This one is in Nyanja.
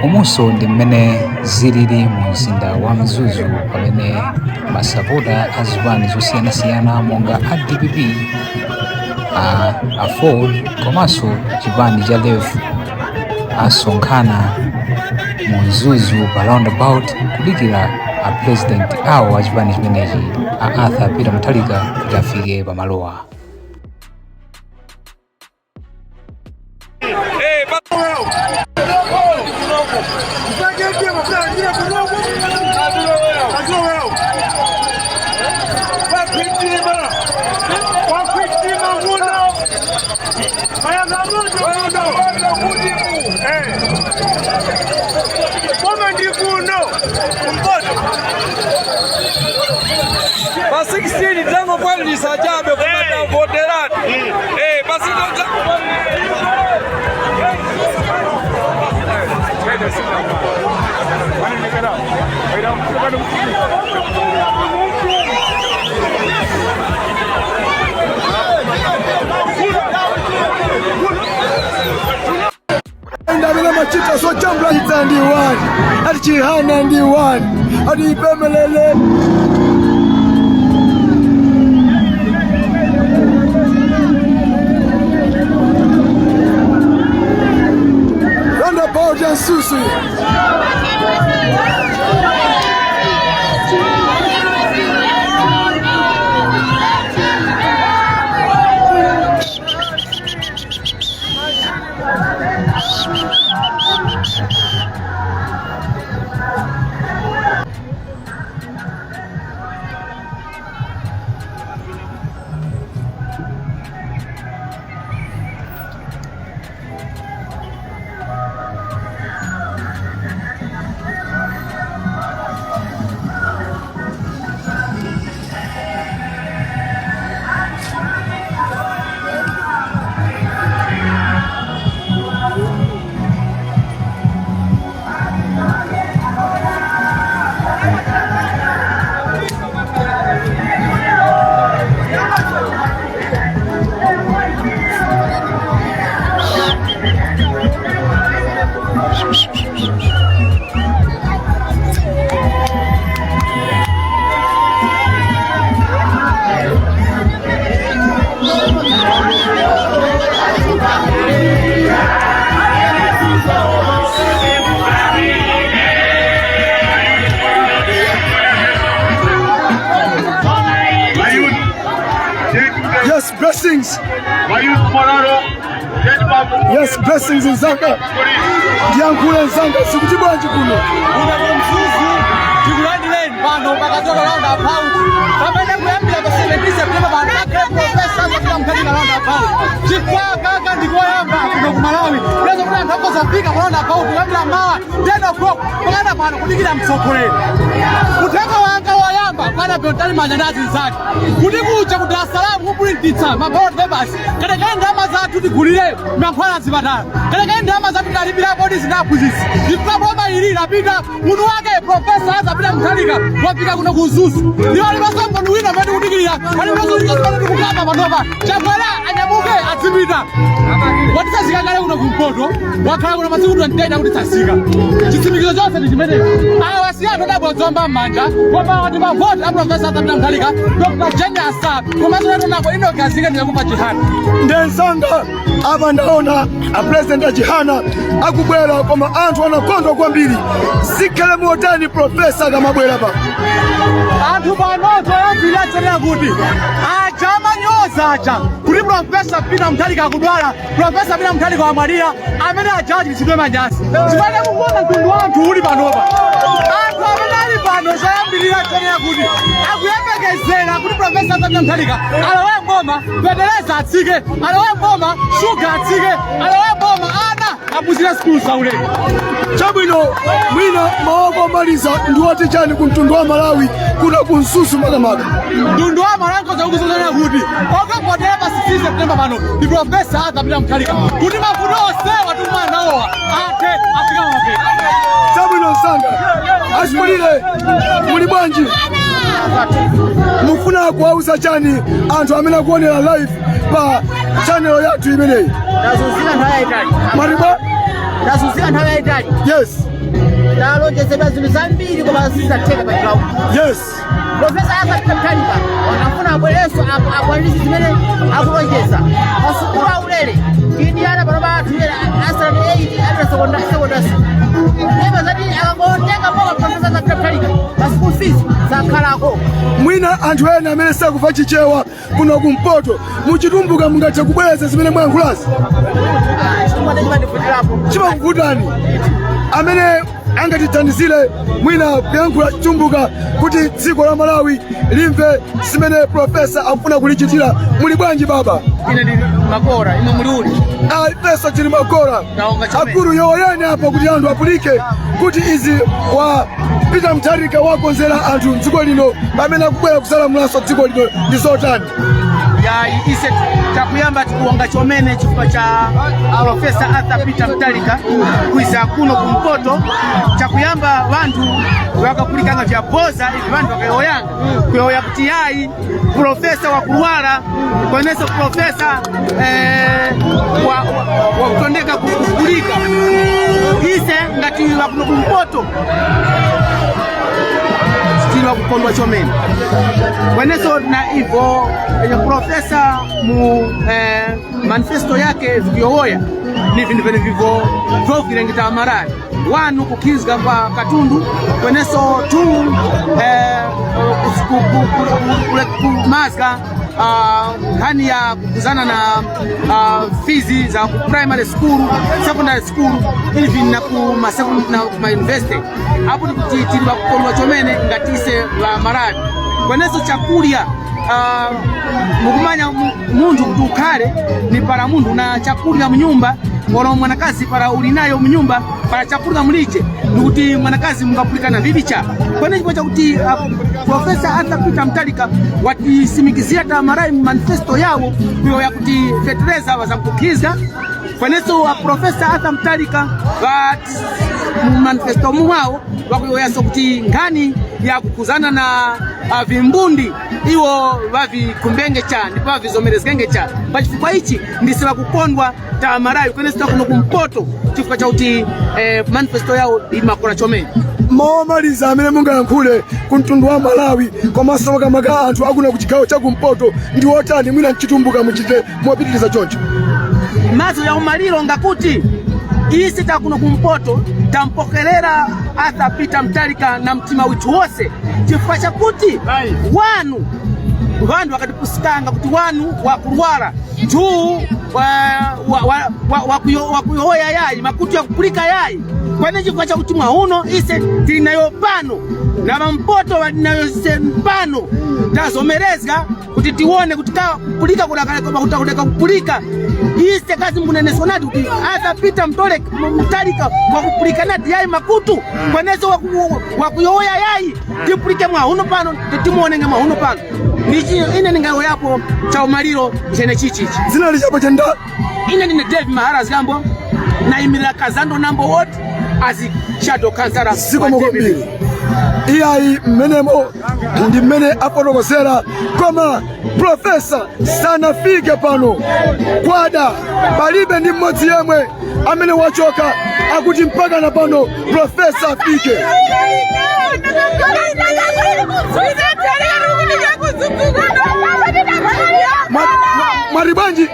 Umunso ndi mmene zilili mu mzinda wa Mzuzu pamene masapota a zipani zosiyanasiyana monga a DPP, a AFORD komanso chipani cha LEF asonkhana mu Mzuzu pa roundabout kudikira a president awo a chipani chimenechi a Arthur Peter Mutharika kuti afike pamalowa. Pa 16 tangokwanilisa chabe kumatavoteratu pa 16. Ndamene machita zojambula idza ndi 1 ati Chihana ndi 1 ati ipemelele. Roundabout ya Mzuzu. Yes, blessings. Yes, blessings nzanga. Ndiyankhule nzanga sikuti bwanji kuno. Kuno ku Mzuzu tikulandireni pano pa Katoto roundabout pamene kuyambira pa 17 September pano pakhale Professor Arthur Peter Mutharika roundabout chifukwa kaka ndikoyamba kuno ku Malawi kuleza kuti anthu akhoza kufika ku roundabout kuyambira mawa 10 o'clock mpakana pano kudikira mtsogoleri. Uthenga wanga woyamba kwa Annabel Mtalimanja ndi azinzake kuti kuja ku Dar es Salaam kupulintitsa ma ballot papers, katekani ndalama zathu tigulire mankhwala zipatala, katekani ndalama zathu talipira apolisi ndi aphunzitsi chifukwa boma ili lapita munthu wake Professor Arthur Peter Mutharika wafika kuno ku Mzuzu ndipo aliponso mboni wina amene tikudikirira, aliponso zimene tikukamba panopa. Chakwera anyamuke adzipita, watitsazika kale kuno kumpoto, wakhala kuno masiku 28 akutitsazika. Chitsimikizo chonse ndi chimenechi. Awa si anthu odabwa m'manja koma awa ndi mavoti a Professor Arthur Peter Mutharika, Dr Jane Ansah komanso natonako inogazika ndi Chakufwa Chihana. Nde nzanga apa ndaona a president a Chihana akubwera koma anthu anakondwa kwambiri. Zikhale motani professor akamabwera pa? Anthu pano toyambirira chanena kuti aja amanyoza aja kuti Professor Peter Mutharika akudwala, Professor Peter Mutharika wamwalira, amene aja achititsidwe manyazi chimene mukuona mtundu wa anthu uli panopa. Anthu amene ali pano choyambirira chonena kuti akuyembekezera kuti Professor Arthur Peter Mutharika alowe mboma, fetereza atsike, alowe mboma, shuga atsike, alowe mboma, ana aphunzire sukulu zaulere. Chabwino, mwina mawu omaliza ndi woti chani ku mtundu wa Malawi kuno ku Mzuzu makamaka? Mtundu wa Malawi nkhoza kuti okavotera pa 16 September pano ndi Professor Arthur Peter Mutharika kuti mavuto onsewa tikumana nawowa athe afika mapeto. Chabwino msanga, achikulire muli bwanji? Mufuna kuwauza chani anthu amene akuonera live pa channel yathu imeneyi? Ndazunzika nthawi yayitali. Mwati bwa? Tazunzika nthawi yayitali. Talonjezedwa zinthu zambiri koma sizatheka pa ground. Profesa Arthur Peter Mutharika akufuna abwerenso akwaniritse zimene akulonjeza. Masukulu aulere tindi ana panopa athu a standard 8 apita secondary school. Ndipo zati akangotenga boma Profesa Arthur Peter Mutharika, ma school fees zakhalako. Mwina anthu ena amene sakumva Chichewa kuno kumpoto, muchitumbuka mungathe kubwereza zimene mwayankhulazi? Chitumbuka chimandivutirapo. Chimakuvutani? Amene angatithandizire mwina kuyankhula Chitumbuka kuti dziko la Malawi limve zimene profesa akufuna kulichitira, muli bwanji baba? Ine ndili makora, ino muli uli? Ifeso tili makora. Taonga chomene. Akulu, yowoyani apo kuti anthu apulike kuti izi wa Peter Mutharika wakonzera anthu mdziko lino pamene akubwera kusalamulanso dziko lino ndi zotani? Ya, ise chakuyamba tikuwonga chomene chifukwa cha Profesa Arthur Peter Mutharika kuiza kuno kumpoto. Chakuyamba vanthu vakapulikanga vya boza ivi, vanthu vakayoyanga kuyoya kuti yayi, profesa wakulwala, kweneso profesa wakutondeka kupulika. Ise ngati vakuno kumpoto tili wakukondwa chomene kweneso na ivo enye profesa mu manifesto yake vikuyowoya ni vintu vene vivo vyovilengeta marali wanu kukhizga kwa katundu, kweneso two kumazga nkhani ya kukuzana na fees za ku primary school, secondary school, even na ku ma na ku ma university. Apo tikuti tili wakukondwa chomene ngati ise va Malawi. Kweneso chakulya, mukumanya munthu kuti ukhale ni para munthu na chakulya munyumba, olo mwanakazi para uli nayo munyumba para chakulya muliche, nikuti mwanakazi mungapulikana vivicha. Kwene chifukwa chakuti Profesa Arthur Peter Mutharika watisimikizira tamarayi manifesto yawo kuyo yakuti fetereza wazakukhiza. Kweneso wa Profesa Arthur Mutharika va manifesto mwawo wakuyoyaso kuti nkhani ya kukuzana na vimbundi iwo vavikumbenge cha ndipo vavizomerezgenge cha. Pachifukwa ichi ndise vakukondwa tamarayi kweneso takuno kumpoto chifukwa chakuti manifesto yawo imakora chomene. Mawu amene mungayankhule ku mtundu wa Malawi komanso makamaka anthu akuno ku chigawo chakumpoto ndi otani? Mwina mchitumbuka muchite mopitiriza choncho. Mazo ya umaliro ngakuti ise takuno kumpoto tampokelera Arthur Peter Mutharika na mtima withu wose, chifukwa chakuti wanu vantu vakatipusikanga kuti wanu wakulwala, two wakuyoya yayi makutu yakupulika yayi. Kwene chifukwa chakuti mwauno ise tili nayo pano na vampoto vali nayo ise pano, tazomerezga kuti tione kuti kapulika kudaka kupulika. Ise kazi mukuneneswa nati kuti Arthur Peter Mutharika wakupulika nati yayi makutu, kweneso wakuyoya yayi, tipulike mwahuno pano, timuonenge mwahuno pano. Ndichi ine ningayoyapo cha umaliro chene chichichi. Dzina lichapo chenda? Ine ndine David Maharas Gambo, nayimirira Kazando number ward as shadow councillor. Zikomo kwambiri. Iyayi, mmenemo ndi mmene afotokozera, koma profesa sanafike pano. Kwada, palibe ndi mmodzi yemwe amene wachoka, akuti mpaka na pano profesa afike. Mwati bwanji?